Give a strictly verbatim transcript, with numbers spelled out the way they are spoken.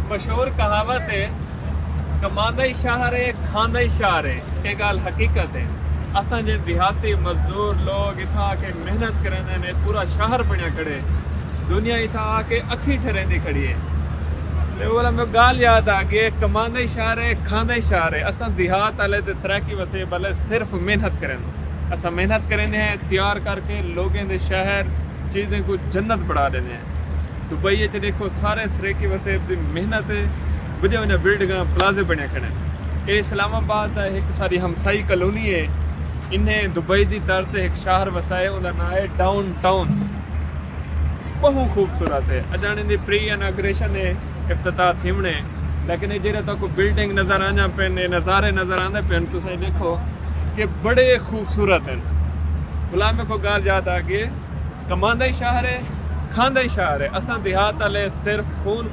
مشہور کہاوت ہے، کماندا ہی شہر ہے، کھاندا ہی شہر ہے۔ یہ گال حقیقت ہے۔ اساں جے دیہاتی مزدور لوگ اتھاں آ کے محنت کریندے نے، پورا شہر بنیا کھڑے، دنیا اتھاں آ کے اکھیں ٹھریندی کھڑی ہے۔ تے اولا میں گال یاد آ گئی، کماندا ہی شہر ہے، کھاندا ہی شہر ہے۔ اساں دیہات والے تے سرائیکی وسیب والے صرف محنت کریندے۔ اساں محنت کریندے ہیں، تیار کر کے لوگیں دے شہر، چیزیں کو جنت بنا دیندے ہیں۔ دبئی اچ ݙیکھو، سارے سرائیکی وسیب دی محنت ہے، وݙیاں وݙیاں بلڈنگاں، پلازے بݨے کھڑے ہیں۔ اے اسلام آباد دا ہک ساری ہمسائی کالونی ہے، انہیں دبئی دی طرز تے ہک شہر وسائے، اوندا ناں ہے ڈاؤن ٹاؤن۔ ٻہوں خوبصورت ہے۔ اڄاݨ دی پری اناگریشن ہے، افتتاح تھیوݨے، لیکن اے جیڑھے تہاکوں بلڈنگ نظر آندیاں پئن، اے نظارے نظر آندے پئن، تساں ݙیکھو کہ بڑے خوبصورت ہیں۔ غلام کو ڳالھ یاد آ گئی، کماندا ہی شہر ہے، کھاندا ہی شہر ہے۔ اساں دیہات والے صرف خون